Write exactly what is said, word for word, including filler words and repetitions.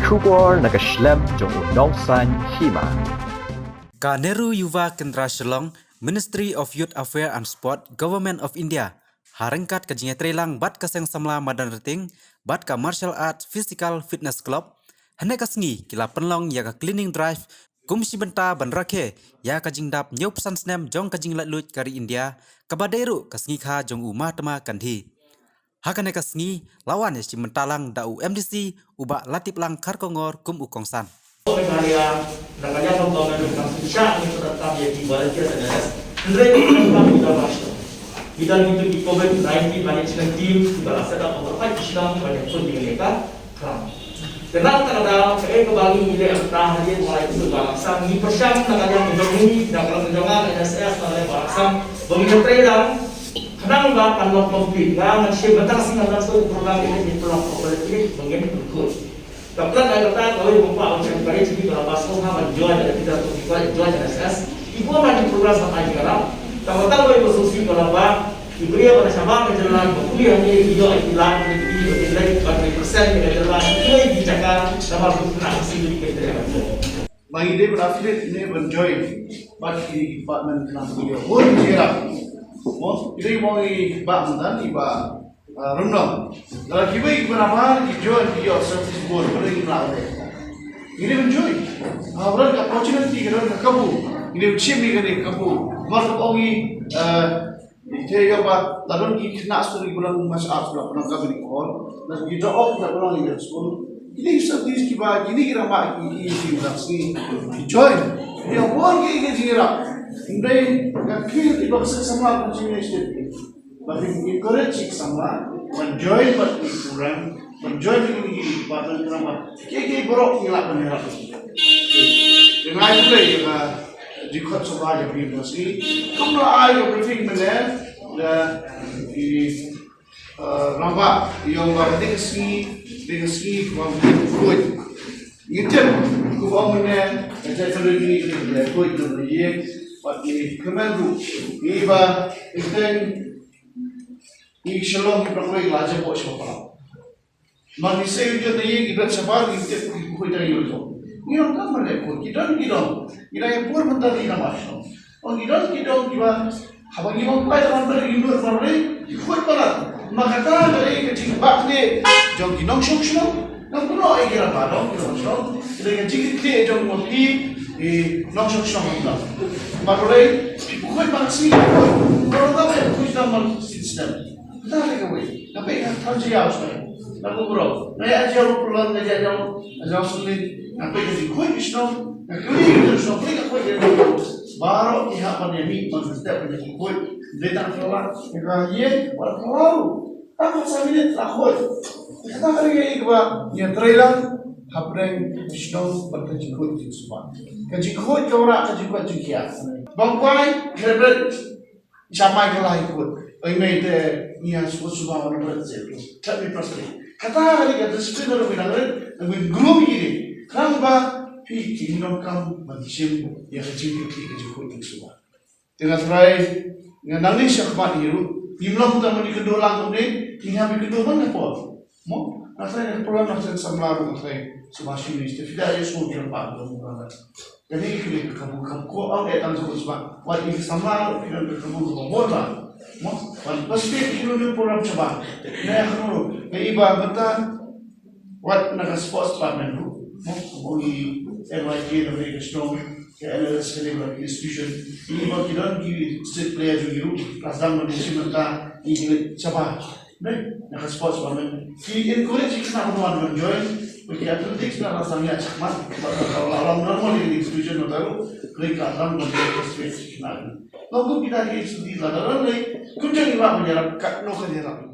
Khubor na ka shlem jong u nongsan hima. Ka Nehru Yuva Kendra Shillong, Ministry of Youth Affairs and Sport, Government of India, ha ryngkat ka jingïatreilang bad ka Seng Samla Madan Rating bad ka Martial Arts Physical Fitness Club, hynne ka sngi ki la pynlong ïa ka cleaning drive kum shi bynta ban rakhe ïa ka jingdap hynñiewphew san snem jong ka jinglaitluid ka ri India, kaba dei ruh ka sngi kha jong u Mahatma Gandhi. Ha kane ka sngi la wan ïa shi bynta lang da u M D C u Bah Latiplang Kharkongor kum u kongsan. Meghalaya, na ka liang ka government ka pynshah ïa ki volunteer N S S. Hynrei ki volunteer ki da ba shu. Ki da ngi tu ki COVID nineteen management team ki ba la set up over five ki shnong ba ïa pun di ka khram. Te na kata ka daw, kaei kaba ngi leh mynta ha ïing ba la ïa pun ba la san, ngi pyrshang na ka liang ka jong ka jong N S S na ka liang ba la san ba ngi ïa trei lang. Khnang ba kan long complete, nga ngan shim bynta ka sngi ngan long shuh program ïa ka program complete ba ngin pynkhot. Ka plan ai kata kawei ba pa un encourage ki ba la ba sngewbha ban join da kita tu ki ba join N S S. Ki ba man ki program sa ai ki rap. Ka ba tang wei ba sngewsih ba la ba ki briew ba na shabar ka jylla ba puli hangne ki ïoh ki lak ki ki ki lak ba ki percent ka jylla ki ki jaka da ba sngewsih na ka sngewsih ka jylla. Ba ngi dei ban affiliate ne ban join bad ki department khnang ba ïoh bun ki rap. Mo, ki dei mo ngi ba mynta ngi ba, ah, Rymnong. Lada kiwei kiba namar ki join ki ïoh service board ba dei ngi mlah dei. Ngi dei ban join. Ha, ba don ka opportunity, ka don ka kabu. Ngi dei ban shim ïa kane ka kabu. Namar ka ong ngi, ah, Te ïa ba la don ki khynnah skul kiba long martial arts, kiba long ka bini hall, la ki drop off, kiba long ïa skul. Kine ki service kiba, kine ki rangbah ki, ki, ki, ki, ki join. Ïa bun ki, ki jingrap. Hynrei nga kyrpad ïa ba ka Seng Samla Constituency State ba ki encourage ki samla ban join bad ki program, ban join bad ki department, khnang ba ki, ki baroh ki lah ban ïarap. Te nga ai khublei ïa ka jingkhot sngewbha jong phi mynta ka sngi. Kumba la ai ka briefing mynne da ki, eh, rangbah, ïa ba dei ka sngi, dei ka sngi kaba khuid. Ngi tip kumba mynne ka jaitbynriew jong ngi ka dei khuid, ka dei ïing bad ngi kyrmen ruh ïa ba ïing, ngi Shillong, ngi Pyrthei la jam bok sha Palau. Namar ngi sngewthuh ïa ki bret shabar, ngi tip ki khuid da ïa u jong. Ngi ong kam ban leh khuid, ki don ki don. Ngi dang ïa pur mynta ngi dang ba shnong. Ong ki don ki don kiba haba ngi ong pai da ban ber ïa u mar ri ki khuid palat. Ma kata ka dei ka jingbakla jong ki nongshong shnong. Nang kuno ai ki raba dong ki nongshong. Ka dei ka jingkitkhlieh jong ma phi ki nongshong shnong. Ma ka dei ki khuid ma ka sngi khuid. Ka dei ka khuid da ma ka sngi snem. Kata ka dei kawei. Nga peit nga than jia u shnong. Nga kumno. Nga ïa jia u pulon, nga ïa jia u, nga jia u sngewlin. Nga peit ka jingkhuid u shnong. Nga kylli u shnong, kylli ka khuid ka shnong. Baroh ki hap ban ïa mih ban step ban ïa khuid. Dei tang phylla. Nga ïa wat phylla. Tang sa minit la khuid. Kata ka dei kaba ngi trei lang hapdeng u shnong bad ka jingkhuid jingsuba. Ka jingkhuid ka wanrah ka jingkhuid jingkhiah. Bang kwai, khlem rit. Sha mai ka lai kut. Oi mei te ngi hap sngewsih shuh ba ngi rit seh tu. Chat mi pas rit. Kata ka dei ka discipline ruh ngi dang rit, ngi groom ïa ki. Khnang ba phi ki nongkam ban shim ïa ka jingkitkhlieh ka jingkhuid jingsumar. Te nga tharai nga nangne sha khmat ïa u. Ngim long tang ban ïakynduh lang kumne, ngi hap ïakynduh man ka por. Mo, nga tharai na ka program na ka seng samla ruh nga tharai shuwa shuwa te phi da ïa sngewthuh ba ka program. Kane ka dei ka kabu, kabu ko am eh tang shuwa shuwa. Wat ïa ka samla ruh phi don ka kabu kaba bor ba. Mo, wat pas phi ki ruh program shabar. Na ka ruh, na i ba mynta wat na ka sports department ruh. Mo, mo i N Y K na ka shnong, ka N R S ka dei ba institution. I ba ki don ki state player jong i ruh, ka dang ba ki shim mynta i shabar. Dei, na ka sports ba men. Ki encourage ki khynnah ban wan ban join. Ba ki athletics na la sang ïa chakmat. Ba ka la long normal in institution na taru. Kri ka lang ban join ka sports ki khynnah. Long kum kita ki activities la da ron lei. Kum jong i ba ban ïarap kat no ka ïarap.